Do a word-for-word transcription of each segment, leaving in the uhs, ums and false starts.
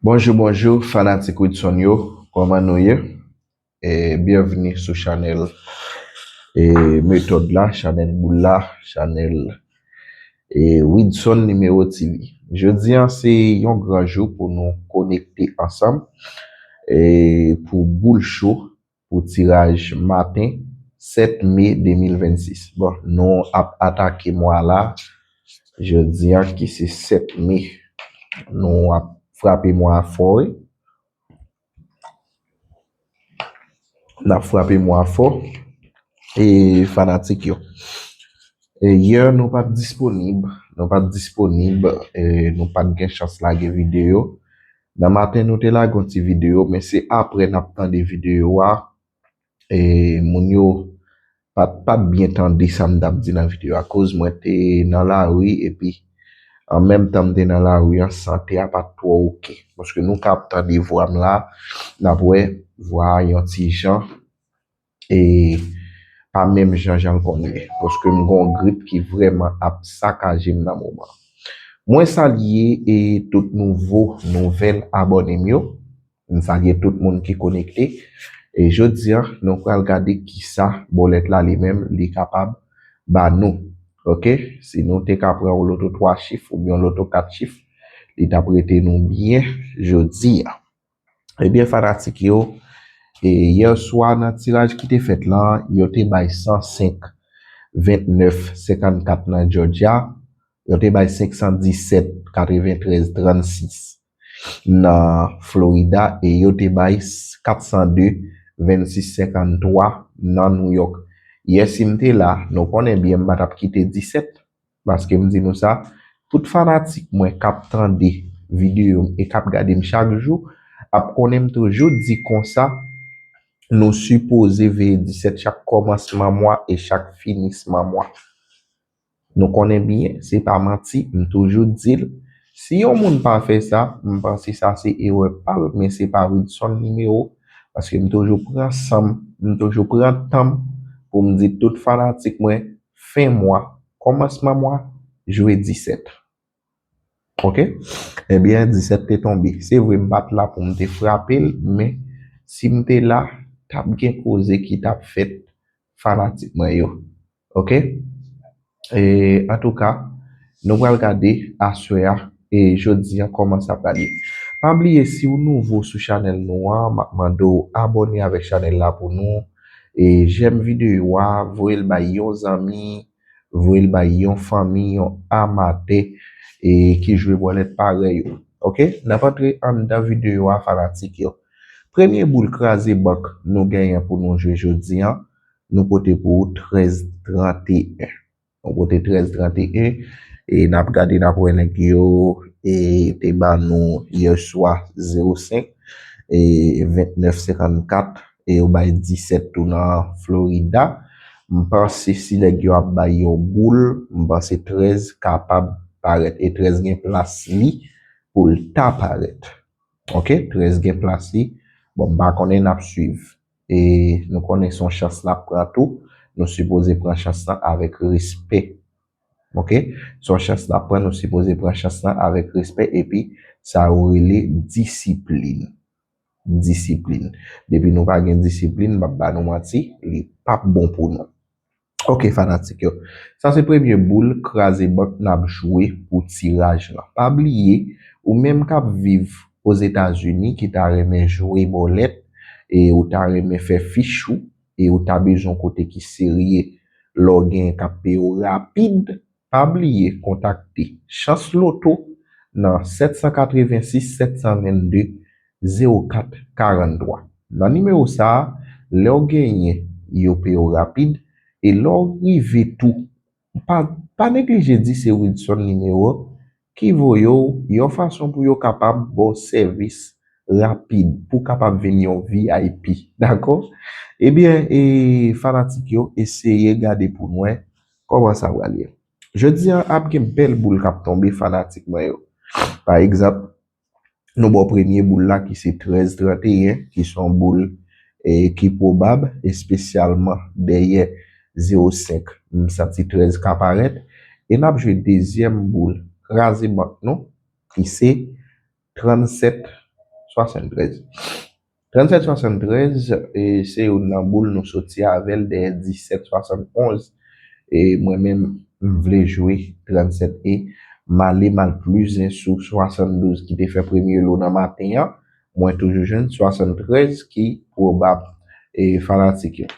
Bonjou, bonjou, fanatik Widson yo, kòman nou ye? E byenvni sou chanèl e metòd la, chanèl boul la, chanèl e Widson Nimewo T V. Jodi a se yon gran jou pou nou konekte ansanm e pou boul cho pou tiraj maten sèt me de mil vennsis. Bon, nou ap atake mwa la jodi a ki se sèt me. Nou ap frape mwa a fò, wi. N ap frape mwa a fò. E fanatik yo. E yè nou pa t disponib, nou pa t disponib, e nou pa t gen chans lage videyo. Nan maten nou te lage yon ti videyo, men se apre n ap tande videyo a. E moun yo pa t, pa t byen tande sa m t ap di nan videyo a, akoz mwen te nan lari, epi an menm tan m te nan lari an, sante a pa t twò oke. Paske nou ka ap tande vwa m la, n ap wè vwa a yon ti jan e pa menm jan jan l konn ye. Paske m gon grip ki vrèman ap sakaje m nan moman. Mwen salye e tout nouvo, nouvèl abòne m yo. M salye tout moun ki konekte. E jodi a, nou pral gade kisa bòlèt la li menm li kapab ba nou. Oke? Si nou te ka pran yon loto twa chif oubyen yon loto kat chif, li t ap rete nou byen jodi a. Ebyen, fanatik yo, e yè swa nan tiraj ki te fèt lan, yo te bay san senk, vennèf, senkannkat nan Georgia, yo te bay senk san disèt, katreventrèz, trannsis nan Florida, e yo te bay kat san de, vennsis, senkanntwa nan New York. Yè si m te la, nou konnen byen m pa t ap kite disèt. Paske m di nou sa, tout fanatik mwen k ap tande videyo m e k ap gade m chak jou, ap konnen m toujou di konsa, nou sipoze veye disèt chak kòmansman mwa e chak finisman mwa. Nou konnen byen, se pa manti, m toujou di l. Si yon moun pa fè sa, m panse sa se erè pa l, men se pa Widson Nimewo, paske m toujou pran san m, m toujou pran tan m pou m di tout fanatik mwen, fen mwa, kòmansman mwa, jwe disèt. Oke? Ebyen, disèt te tonbe. Se vre, m pa t la pou m te frape l, men si m te la, t ap gen koze ki t ap fèt fanatik mwen yo. Oke? E, antouka, nou pral gade aswè a, e jodi a, kòman sa pral ye. Pa bliye, si w nouvo sou chanèl nou an, m ap mande w abòne avèk chanèl la pou nou. E jèm videyo a, voye l bay yon zanmi, voye l bay yon fanmi, yon amatè, e ki jwe bòlèt parèy ou. Oke? N ap antre anndan videyo a, fanatik yo. Premye boul kraze bank nou genyen pou nou jwe jodi a, nou pote pou ou trèz tranteyen. Nou pote trèz tranteyen, e n ap gade, n ap wè nèg yo, e te ba nou yè swa zewo senk, e vennèf senkannkat, e yo bay disèt tou nan Florida. M panse si nèg yo ap bay yon boul, m panse trèz kapab parèt, e trèz gen plas li pou l ta parèt. Oke, trèz gen plas li. Bon, m pa konnen, n ap swiv. E nou konnen se yon chans n ap pran tou. Nou sipoze pran chans lan avèk respè. Oke? Se yon chans n ap pran, nou sipoze pran chans lan avèk respè epi sa yo rele disiplin. Disiplin. Depi nou pa gen disiplin, m ap ba nou manti, li p ap bon pou nou. Oke, fanatik yo. Sa se premye boul kraze bank n ap jwe pou tiraj lan. Pa bliye, ou menm k ap viv Ozetazini ki ta renmen jwe bòlèt, e ou ta renmen fè fich ou, e ou ta bezwen kote ki serye, lè w gen k ap peye w rapid, pa bliye kontakte Chance Loto nan sèt san katrevensis, sèt san vennde, zewo kat karanntwa. Nan nimewo sa a, lè w genyen, yo peye w rapid, e lè w rive tou, pa, pa neglije di se Wilson nimewo ki voye w, yon fason pou yo kapab ba w sèvis rapid, pou w kapab vin yon V I P, dakò? Ebyen, e, fanatik yo, eseye gade pou n wè kòman sa pral ye. Jodi a ap gen bèl boul k ap tonbe, fanatik mwen yo. Pa egzanp, nou ba w premye boul la ki se trèz tranteyen, ki se yon boul, e, ki pwobab, espesyalman dèyè zewo senk, m santi trèz ka parèt. E n ap jwe dezyèm boul kraze bank nou, ki se trannsèt swasanntrèz. Trannsèt swasanntrèz, e, se youn nan boul nou soti avè l dèyè disèt swasantonz. E mwen menm, m vle jwe trannsèt e m ale m al pli lwen sou swasanndouz ki te fè premye lo nan maten an. Mwen toujou jwenn swasanntrèz ki pwobab, e, fanatik yo.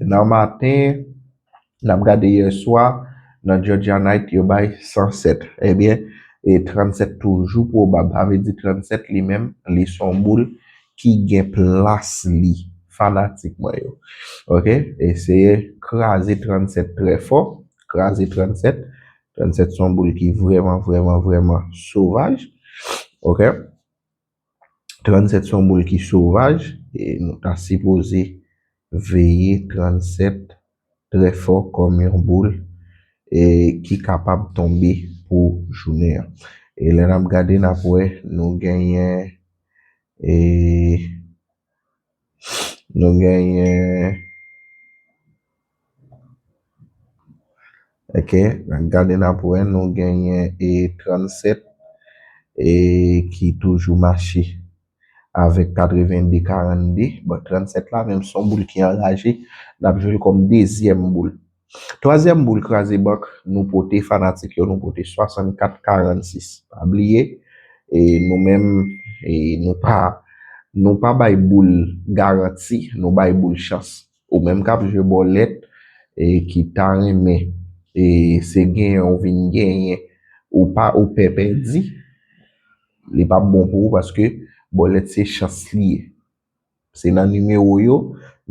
Nan maten, n ap gade yè swa, nan Georgia Night, yo bay san sèt. Ebyen, e trannsèt toujou pwobab. Sa vle di trannsèt li menm, li se yon boul ki gen plas li, fanatik mwen yo. Oke? Eseye kraze trannsèt trè fò. Kraze trannsèt. Trannsèt se yon boul ki vrèman, vrèman, vrèman sovaj. Oke? Trannsèt se yon boul ki sovaj, e nou ta sipoze veye trannsèt trè fò kòm yon boul, e ki kapab tonbe pou jounen an. E lè n ap gade, n ap wè nou genyen, e nou genyen, oke, n ap gade, n ap wè nou genyen, e trannsèt, e ki toujou mache avèk katreven de karannde. Bon, trannsèt la menm se yon boul ki anraje. N ap jwe l kòm dezyèm boul. Twazyèm boul kraze bank, nou pote fanatik yo, nou pote swasannkat karannsis. Pa bliye, e nou menm, e nou pa, nou pa bay boul garanti, nou bay boul chans. Ou menm k ap jwe bòlèt, e ki ta renmen, e se genyen ou vin genyen, ou pa, ou pè pèdi, li p ap bon pou ou paske bòlèt se chans li ye. Se nan nimewo yo,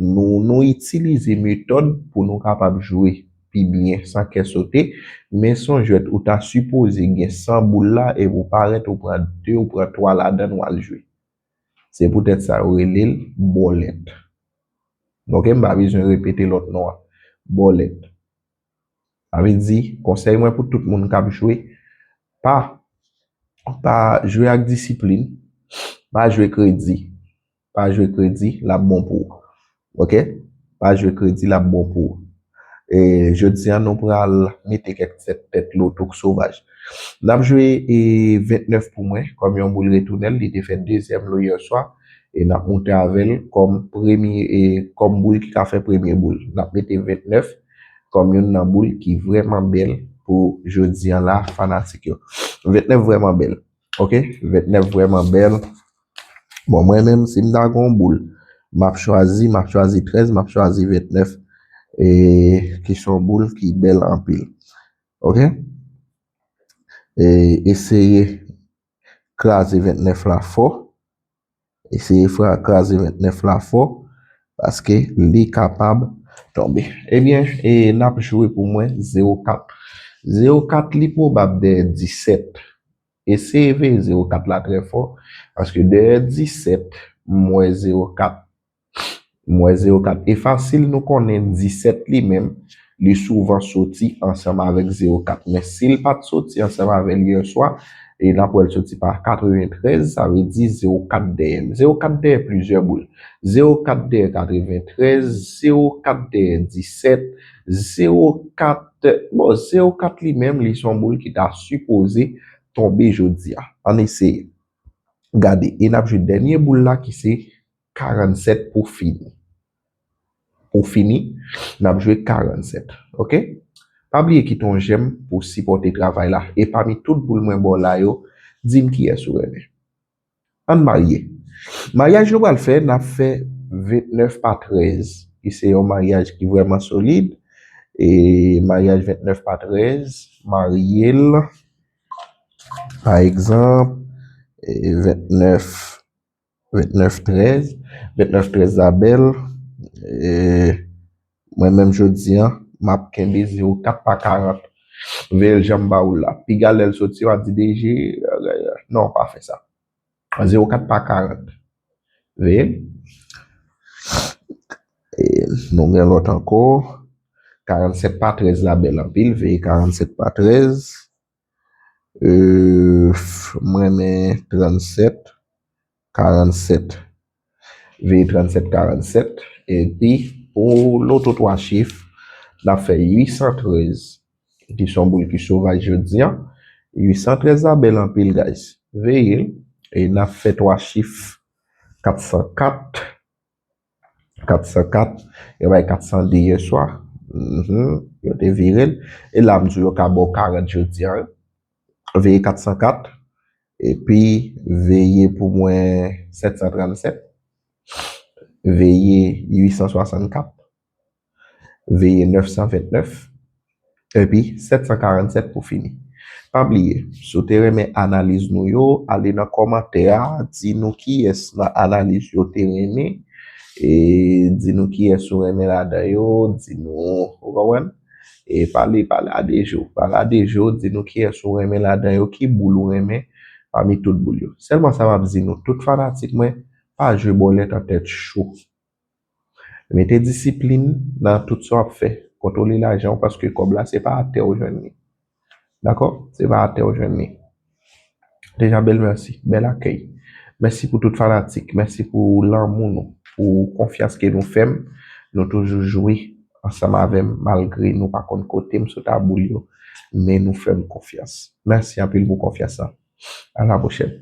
nou, nou itilize metòd pou nou kapab jwe pi byen san kè sote, men se yon jwèt ou ta sipoze gen san boul la epi ou parèt ou pran de, ou pran twa ladan l ou al jwe. Se poutèt sa yo rele l bòlèt. Oke, m pa bezwen repete lòt non an. Bòlèt. Sa vle di, konsèy mwen pou tout moun k ap jwe, pa, pa jwe ak disiplin, pa jwe kredi. Pa jwe kredi, l ap bon pou ou. Oke? Pa jwe kredi, l ap bon pou ou. E jodi a, nou pral mete kèk tèt, tèt loto k sovaj. N ap jwe, e, ventnèf pou mwen, kòm yon boul retounèl, li te fè dezyèm lo yè swa, e n ap moute avè l kòm premye, e kòm boul ki ka fè premye boul. N ap mete ventnèf kòm youn nan boul ki vrèman bèl pou jodi a la, fanatik yo. Ventnèf vrèman bèl. Oke? Ventnèf vrèman bèl. Bon, mwen menm, si m ta gen yon boul, m ap chwazi, m ap chwazi trèz, m ap chwazi ventnèf, e ki se yon boul ki bèl anpil. Oke? E eseye kraze ventnèf la fò. Eseye fra-, kraze ventnèf la fò, paske li kapab tonbe. Ebyen, e n ap jwe pou mwen zewo kat. Zewo kat, li pwobab dèyè disèt. Eseye veye zewo kat la trè fò, paske dèyè disèt, m wè zewo kat. M wè zewo kat. E fasil, nou konnen disèt li menm, li souvan soti ansanm avèk zewo kat. Men si l pa t soti ansanm avè l yè swa, e n ap wè l soti pa katreventrèz, sa vle di zewo kat dèyè l. Zewo kat dèyè plizyè boul. Zewo kat dèyè katreventrèz, zewo kat dèyè disèt, zewo kat, bon, zewo kat li menm, li se yon boul ki ta sipoze tonbe jodi a. Ann eseye. Gade, e n ap jwe dènye boul la ki se karannsèt pou fini. Pou fini, n ap jwe karannsèt. Oke? Pa bliye kite yon jèm pou sipòte travay la. E pami tout boul mwen ba w la yo, di m kiyès ou renmen. Ann marye. Maryaj nou pral fè, n ap fè ventnèf pa trèz, ki se yon maryaj ki vrèman solid. E maryaj ventnèf pa trèz, marye l, pa egzanp, e ventnèf, ventnèf trèz, ventnèf trèz la bèl. E mwen menm jodi a, m ap kenbe zewo kat pa karant. Veye l jan m ba ou l la. Piga lè l soti, w ap di D J, non, pa fè sa. Zewo kat pa karant. Veye l. E nou gen lòt ankò. Karannsèt pa trèz la bèl anpil. Veye karannsèt pa trèz. E, mwen renmen trannsèt, karannsèt. Veye trannsèt, karannsèt. Epi, pou loto twa chif, n ap fè uit san trèz, ki se yon boul ki sovaj jodi a. Uit san trèz la bèl anpil, guys. Veye l, e n ap fè twa chif Kat san kat. Kat san kat. Yo bay kat san de yè swa. Mhm. Yo te vire l. E la, m di w yo ka ba w karant jodi a, wi. Veye kat san kat. Epi, veye pou mwen sèt san trannsèt. Veye uit san swasannkat. Veye nèf san ventnèf. Epi, sèt san karannsèt pou fini. Pa bliye, si w te renmen analiz nou yo, ale nan kòmantè a, di nou kiyès nan analiz yo te renmen, e di nou kiyès ou renmen ladan yo, di nou, ou konprann? E pale, pale a Dejo, pale a Dejo, di nou kiyès ou renmen ladan yo, ki boul ou renmen pami tout boul yo. Sèlman sa m ap di nou, tout fanatik mwen, pa jwe bòlèt an tèt cho. Mete disiplin nan tout sa w ap fè. Kontwole lajan w paske kòb la se pa atè w jwenn li. Dakò? Se pa atè w jwenn li. Deja bèl mèsi, bèl akèy. Mèsi pou tout fanatik, mèsi pou lanmou nou, pou konfyans ke nou fè m. Nou toujou jwe ansanm avè m malgre nou pa konn kote m sot a boul yo, men nou fè m konfyans. Mèsi anpil pou konfyans lan. A la pwochèn.